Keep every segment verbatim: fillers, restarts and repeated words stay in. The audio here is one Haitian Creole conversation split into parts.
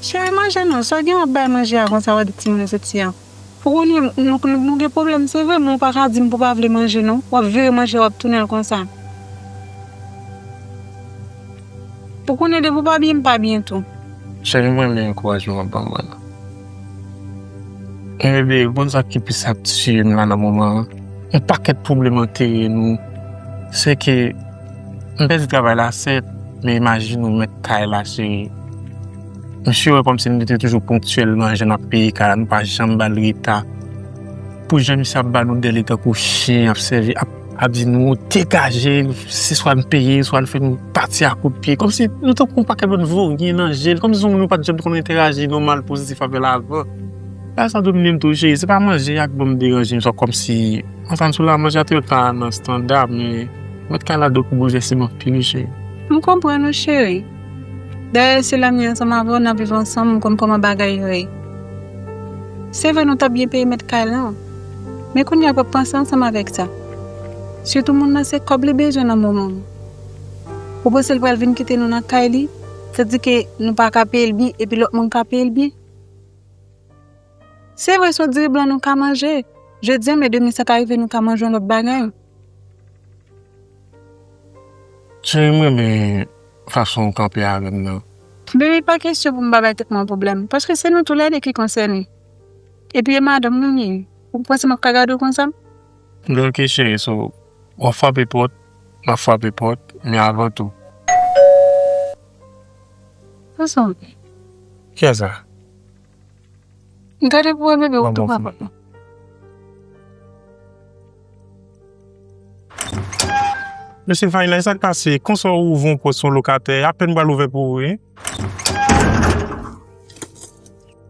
Cheri, manje non, sa w gen w ap bay manje a konsa, w ap di timoun yo soti an. Ou konnen nou, nou, nou gen pwoblèm, se vre, men w pa ka di m pou w pa vle manje non. W ap vire manje a, w ap tounen l konsa. Ou konnen depi w pa byen, m pa byen tou. Cheri, m renmen ankourajman w ap ban mwen lan. Men bebe, ou konn sa ki plis ap tiye m la nan moman an? Yon pakèt pwoblèm antere nou. Se ke m pèdi travay la, sèt, men imajine w mèt kay la, cheri. Misye wè kòmsi nou te toujou ponktyèl nan jan n ap peye kay la, nou pa janm ba l reta. Pou jan misye ap ba nou dèle tankou chen, ap sèvi, ap, ap di nou degaje, se swa n peye, swa n fè nou pati a kout pye. Kòmsi nou tankou yon pakèt bann voryen nan je l, kòmsi se yon moun nou pa t janm konn entèraji nòmal, pozitif avè l avan. Bagay sa domine m tou, cheri. Se pa manje a k ban m deranje m, sa kòmsi ansanm sou la, manje a te ka nan estanda, men mèt kay la dwe pou boulvèse m anpil, wi, cheri. M konprann ou, cheri. Dayè, se lè m ye ansanm avè w, n ap viv ansanm, m konn kòman bagay yo ye. Se vre, nou t ap byen peye mèt kay lan, men kounye a w ap panse ansanm avèk sa. Sitou moun nan, se kòb li bezwen nan moman an. Ou panse l pral vin kite nou nan kay li, tandike nou pa ka peye l byen, epi lòt moun ka peye l byen? Se vre, se yon diri blan nou ka manje jodi a, men demen sa ka rive, nou ka manje yon lòt bagay. Cheri, m renmen fason w kanpe avè m nan. Bebe, pa kesyon pou m pa bay tèt mwen pwoblèm, paske se nou toulède ki konsène. Epi e madanm nou m ye. Ou panse m ap ka gade w konsa? Gen oke, cheri, so, w ap frape pòt, m ap frape pòt, men avan tou. Sa sa w ye? Kiyès sa? Gade pou wè bebe, ou tou pa pòt non. Mesye Fayna, sa k pase? Konsa w ouvri yon pòt sou lokatè, apèn pral ouvè pou ou, wi.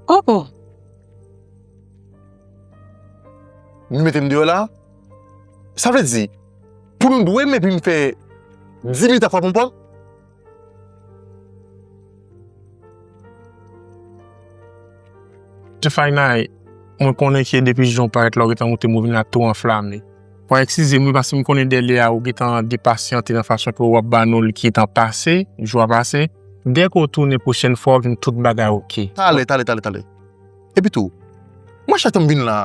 Oh, oh. Nou mete m deyò la? Sa vle di, pou nou dwe m epi m fè di minit ap frape yon pòt? Mesye Fayna, mwen konnen ke depi jan w parèt la, ou gentan monte, m ou vin la tou anflame. Fò w eskize m, wi, paske m konnen dèle a, ou gentan depasyante nan fason ke w ap ba nou l ki gentan pase, jou a pase. Dèke w tounen pwochèn fwa, w jwenn tout bagay oke. Talè, talè, talè, talè. Epi tou, mwen chak tan m vin la,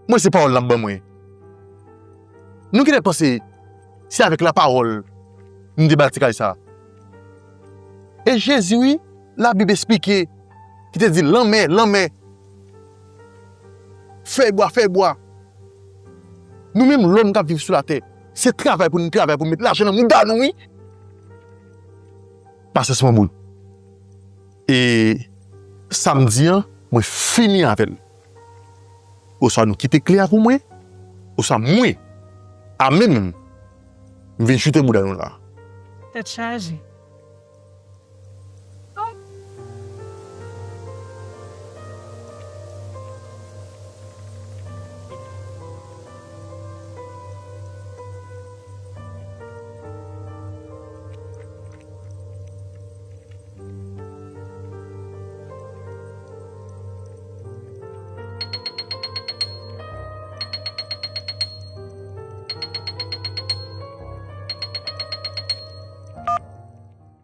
mwen se pawòl l ap ban mwen. Nou genlè panse se avèk lapawòl nou te bati kay sa. E Jezi, wi, Labib esplike, ki te di, lanmè, lanmè. Fèy bwa, fèy bwa. Nou menm lòm k ap viv sou latè, se travay pou nou travay pou nou met lajan nan mouda nou, wi. Pasyans mwen boul. E samdi an, mwen fini avè l. Oswa nou kite kle a pou mwen, oswa mwen, a men menm, m vin choute mouda nou la. Tèt chaje.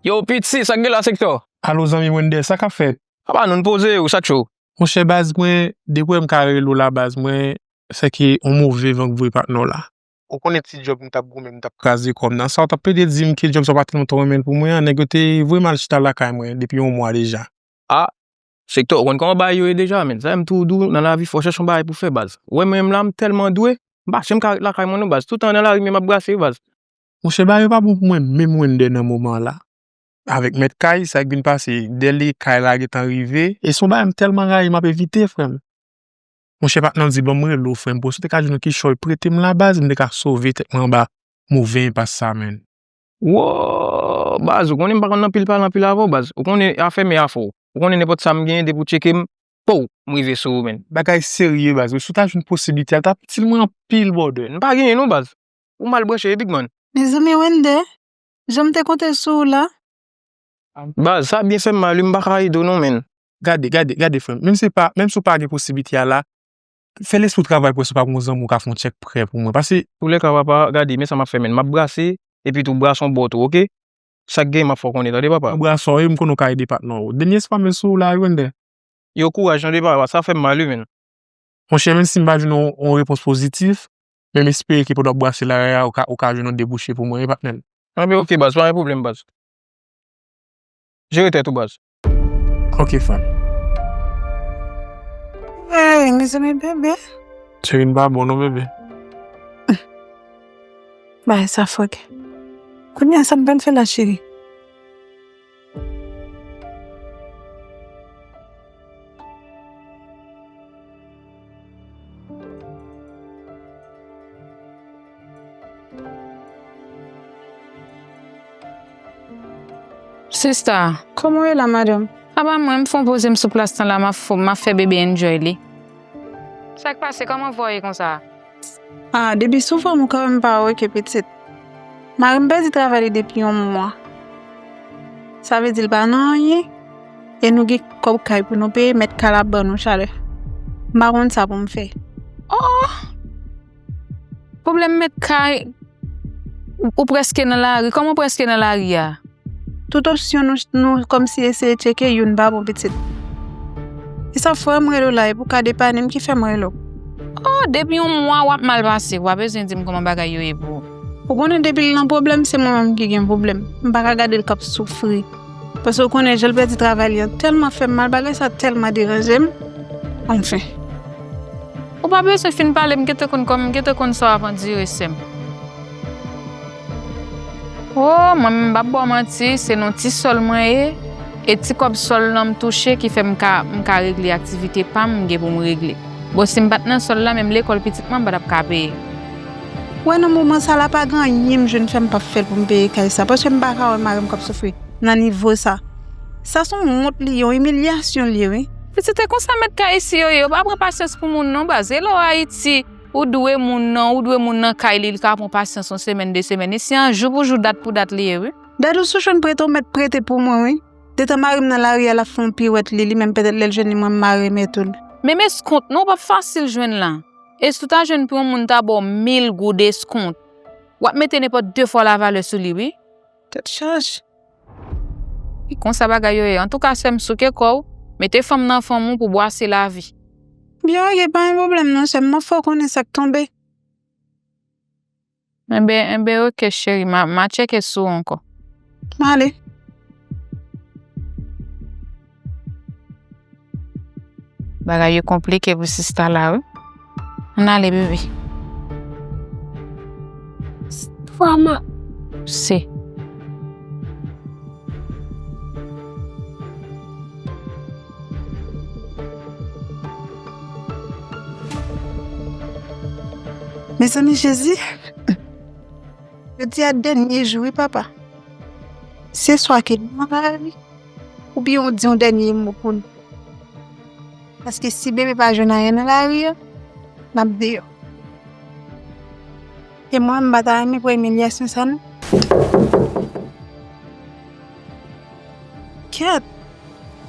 Yo, Pitsi, sa k gen la, Sektò? Alo, zanmi Wender, sa k ap fèt? Apa nou, n poze, ou sa k cho? Monchè, baz, mwen, depi w wè m ka rele w la, baz, mwen, sèke yon move van k voye patnè w la. Ou konnen ti djòb m t ap goumen, m t ap kraze kò m nan. Sa w t ap plede di m ke djòb sa w pa t lontan renmen l pou mwen an, nèg yo te voye m al chita lakay mwen depi yon mwa deja. A, Sektò, ou konn kòman bagay yo ye deja, men. Sa m toujou di w, nan lavi, fò w chèche yon bagay pou fè, baz. Ou wè mwen menm la, m tèlman dwe, m pa janm ka ret lakay mwen non, baz. Toutan nan lari, men m ap brase, baz. Monchè, bagay yo pa bon pou mwen menm, Wender, nan moman an la. Avèk mèt kay, sa k vin pase, dèle kay la gentan rive. E se yon bagay m tèlman rayi, m ap evite, frè m. Monchè, patnè m di, ban m rele w, frè m, pou si w te ka jwenn yon kichòy prete m la, baz, m te ka sove tèt mwen anba move enpas sa, menn. Wo, baz, ou konnen m pa konn anpil pale anpil avè w, baz. Ou konnen afè m e afè w. Ou konnen nenpòt sa m genyen, depi w tcheke m, pow, m rive sou ou, menn. Bagay serye, baz. Si w ta jwenn posiblite a, l t ap itil mwen anpil, brother. M pa genyen non, baz. Ou mal branche, wi, big man. Mezanmi, Wender, jan m te konte sou ou la. Baz, sa byen fè m mal, wi, m pa ka ede w non, menn. Gade, gade, gade, frè m. Menm si pa, menm si w pa gen posiblite a la, fè lespri w travay pou wè si w pa gen yon zanmi w ka fè yon tchèk prè pou mwen. Pase. Toulèka, papa, gade, men sa m ap fè, menn. M ap brase, epi tou, brase yon bò tou, oke? Sa k gen, m ap fè w konnen, tande, papa. Mwen brase w, wi, m konnen w ka ede patnè w. Dènye espwa m sou w la, wi, Wender. Yo, kouraj, tande, papa, sa fè m mal, wi, menn. Monchè, menm si m pa jwenn yon, yon repons pozitif, men m espere ke pandan w ap brase la, ou ka, ou ka jwenn yon debouche pou mwen, wi, patnè m. Anben, oke, baz, pa gen pwoblèm, baz. Jere tèt ou, baz. Ok, frè m. Hey, mezanmi, bebe. Cheri, m pa bon non, bebe. Bay sa fòk. Kounye a, sa m pral fè la, cheri? Sista. Kòman w ye la, madanm? Apa mwen, m fon poze m sou plas lan la, m ap fon, m ap fè bebe enjoy li. Sa k pase? Kòman vwa w ye konsa? Ah, depi sou fòm ou kanmenm pa wè ke pitit. Mari m pèdi travay li depi yon mwa. Sa vle di l pa nan anyen, e nou gen kòb kay pou nou peye, mèt kay la ap ban nou chalè. M pa konn sa pou m fè. Oh! Pwoblèm mèt kay, ou, ou prèske nan lari. Kòman w prèske nan lari a? Tout opsyon nou, nou kòmsi eseye tcheke, youn pa bon pitit. E sa frè m rele w la, e pou w ka depann m ki fè m rele w. Oh, depi yon mwa w ap mal pase, w pa bezwen di m kòman bagay yo ye pou ou. Ou konnen depi l nan pwoblèm, se mwen menm ki gen pwoblèm. M pa ka gade l k ap soufri. Paske w konnen jan l pèdi travay li an tèlman fè m mal, bagay sa tèlman deranje m. Anfen. Ou pa bezwen fin pale, m gentan konn kòm, m gentan konn sa w ap andire, sè m. Oh, mwen menm, m p ap ba w manti, se nan ti sòl mwen ye, e ti kòb sòl lan m touche ki fè m ka, m ka regle aktivite pa m, m gen pou m regle. Bon, si m pa t nan sòl la, menm lekòl pitit mwen, m pa t ap ka peye. Wè, nan moman sa la, pa gen anyen m jwenn fè m p ap fè l pou m peye kay sa, paske m pa ka wè mari m k ap soufri nan nivo sa. Sa se yon wont li ye, yon imilyasyon li ye, wi. Pitit, e konsa mèt kay isi yo ye, yo pa pran pasyans pou moun non, baz. E lè w Ayiti, ou dwe moun nan, ou dwe moun nan kay li, li ka pran pasyans yon semèn, de semèn. Isi an jou pou jou, dat pou dat li ye, wi. Dèdou, si w jwenn prete, w mèt prete pou mwen, wi. Detan mari m nan lari a, l ap fè yon piwèt li, li menm petèt lè l jwenn li, mwen m mare mèt ou l. Menm eskont non, w p ap fasil jwenn la. E si w ta jwenn pou yon moun ta ba w mil goud eskont, w ap mete nenpòt de fwa lavalè sou li, wi. Tèt chaje. E konsa bagay yo ye. Antouka, sè m, souke kò w, mete fanm nan fanm ou pou bwase lavi. Byen, oke, pa gen pwoblèm non, sè m, m ap fè w konnen sa k tonbe. Enben, enben, oke, cheri, m a, m a tcheke sou ou ankò. M ale. Bagay yo konplike pou sista la, wi. Ann ale, bebe. Vwaman. Se. Mezanmi, Jezi. Jodi a dènye jou, wi, papa. Se swa ke nou nan lari, oubyen ou di yon dènye mo pou nou. Paske si bebe pa jwenn anyen nan lari a, n ap deyò. E mwen, m pa ta renmen pran imilyasyon sa, non. Kèt!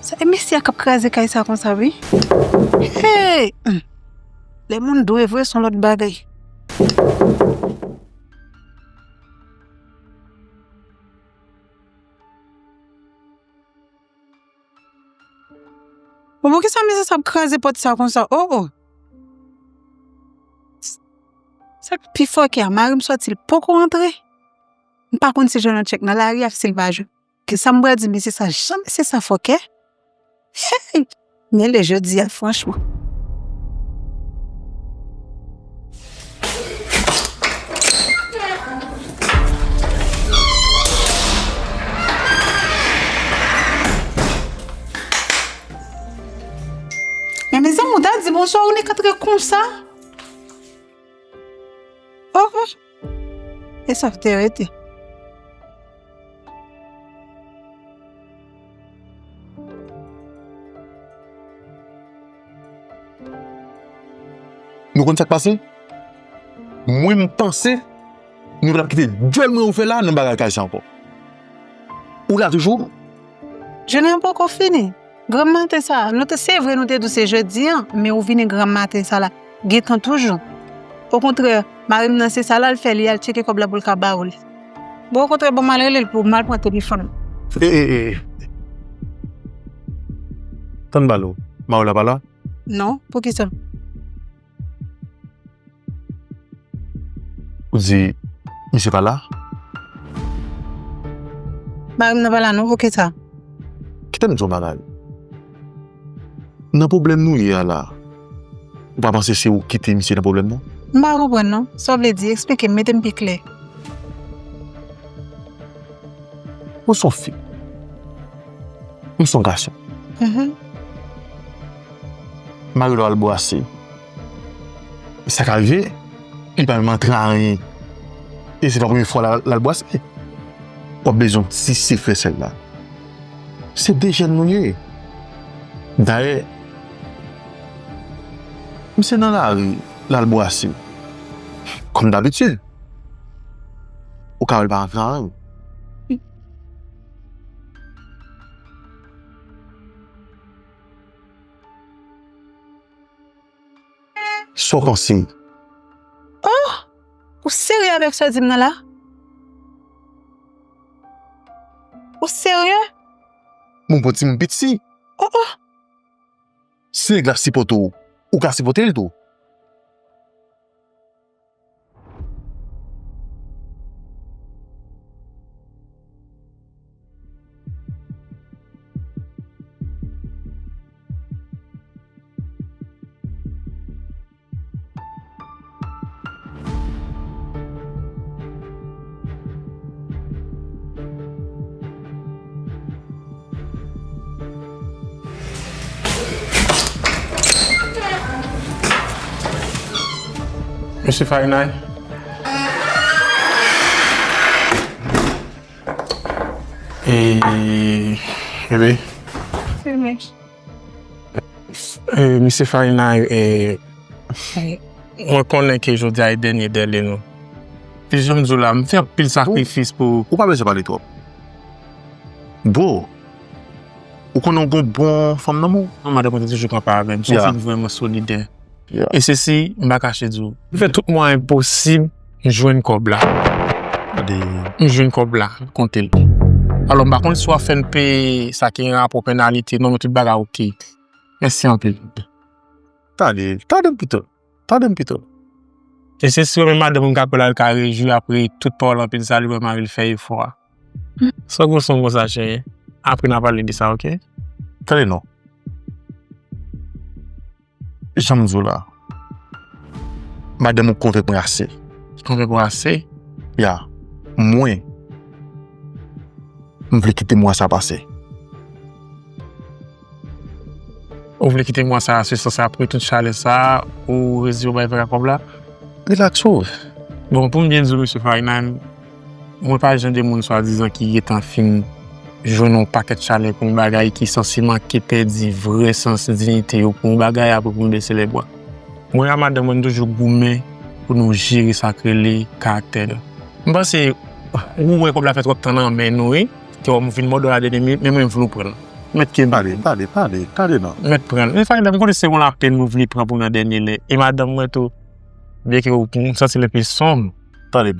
Sa, e mesye a k ap kraze kay sa konsa, wi. Hey! Hum. Lè moun dwe vre, se yon lòt bagay. Bon, poukisa mesye sa ap kraze pòt sa konsa? Oh, oh. Sa k pi fòkè a, mari m sòti, l poko rantre. M pa konn si l jwenn yon tchèk nan lari a, si l pa jwenn. Ki sa m pral di mesye sa, jan mesye sa fòkè? Hey! Men lè jodi a, franchman. Men mezanmi, ou ta di bonswa, ou nik antre konsa. Oh, oh. E sa te rete. Nou konn sa k pase? Mwen, m panse nou t ap kite dyòl mwen ouvè la nan bagay kay sa ankò. Ou la toujou? Jounen an poko fini. Granm maten sa, nou te, se vre nou te di w se jodi an, men ou vini granm maten sa la. Gentan toujou. Okontrè, mari m nan se sa l al fè, li al tcheke kòb la pou l ka ba ou l. Bon, okontrè, bon, m al rele l pou m al pran telefòn. E, e, e, e. Tann pale w. Mari w la pa la? Non, poukisa? Ou di, misye pa la? Mari m nan pa la non, poukisa? Kite m di w yon bagay. Nan pwoblèm nou ye a la, ou pa panse se ou ki kite misye nan pwoblèm nan? M pa konprann non. Sa w vle di? Eksplike m, mete m pi klè. Ou se yon fi. M se yon gason. Mhm. Mari w al bwase. Sa ka rive, li pa menm antre anyen. E se pa premye fwa l al, l al bwase. W ap bezwen yon ti sif fè sèl la. Se de jèn nou ye. Dayè, misye nan lari, l al bwase. Kòm dabitid. Ou ka wè l pa antre anyen. Sa w panse? Oh! Ou serye avèk sa w di m nan la? Ou serye? Bon, bon, timoun piti. Oh, oh! Si nèg la sipòte w, ou ka sipòte l tou. Mesye Farinay. E, bebe. Filme. E, mesye Farinay, e, mwen konnen ke jodi a e dènye dèle nou. Epi jan m di w la, m fè anpil sakrifis pou ou. Ou pa bezwen pale twòp. Bro, ou konnen w gon bon fanm nan men w? Non, madanm mwen te toujou kanpe avè m. Se yon fi ki vrèman solidè. E sesi, m pa kache di w. M fè tout mwayen posib, m jwenn kòb la. M jwenn kòb la, m konte l. Alò, m pa konn si w ap fè n peye sa ki gen rapò penalite, non, men tout bagay oke. Mèsi anpil. Tande, tande m pito. Tande m pito. E se si w menm madanm ou ka kwè l al ka rejwi apre tout pawòl anpil sa, li wè mari l fè efò a. Sa w gon son konsa, cheri. Apre n a pale de sa, oke? Tande non. Jan m di w la. Madanm ou konvenk mwen ase. Konvenk ou ase? Ya. Mwen, m vle kite mwa sa pase. Ou vle kite mwa sa a, se sans apre tout chalè sa a, ou rezi ou bay vre kòb la? Rilaks ou. Bon, pou m byen di w, mesye Farinan, mwen pa jan de moun swadizan ki gentan fin jwenn yon pakèt chalè pou yon bagay ki sanse manke pèdi vrè sans diyite yo pou yon bagay apre pou m bese lèbra. Mwen ak madanm mwen, nou toujou goumen pou nou jere sa k rele karaktè nou. M panse, ou wè kòb la fè twòp tan nan men nou, wi. Ke w vin mòde w a dènye minit, men mwen, m vle w pran l. Mèt ke m. Tande, tande, tande, tande non. Mèt pran l. Men Farida, m konnen se yon lapenn ou vle pran pou nan dènye lè. E madanm mwen tou, byenke ou, m santi l enpe sonb. Tande.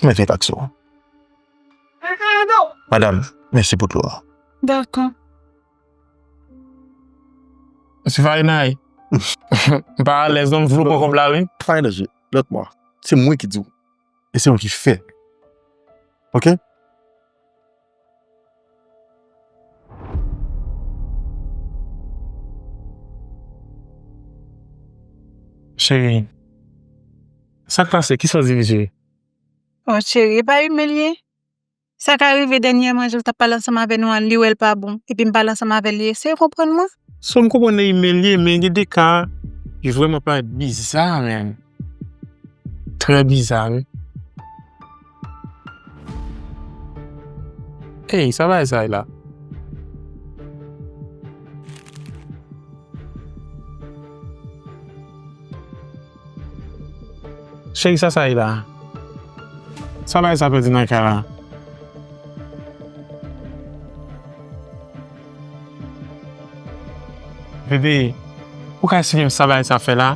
Mwen fè taksi w. Madanm, mèsi pou dlo a. Dakò. Mesye Farinay. M pa alèz non, m vle w pran kòb la, wi. Pa enerji, lòt mwa. Se mwen ki di w. E se mwen ki fè. Oke? Cheri, sa k pase? Kisa w di misye? Oh, cheri, e pa imilye. Sa ka rive dènyèman, jan l t ap pale ansanm avè nou an, li wè l pa bon. Epi m pale ansanm avè l, li eseye konprann mwen. So, m konprann li imilye, men gen de ka, li vrèman parèt biza, menm. Trè biza, wi. Ey, sa bagay sa ye la? Cheri, sa sa ye la? Sa bagay sa pèdi nan kay la? Bebe, ou ka esplike m sa bagay sa fè la?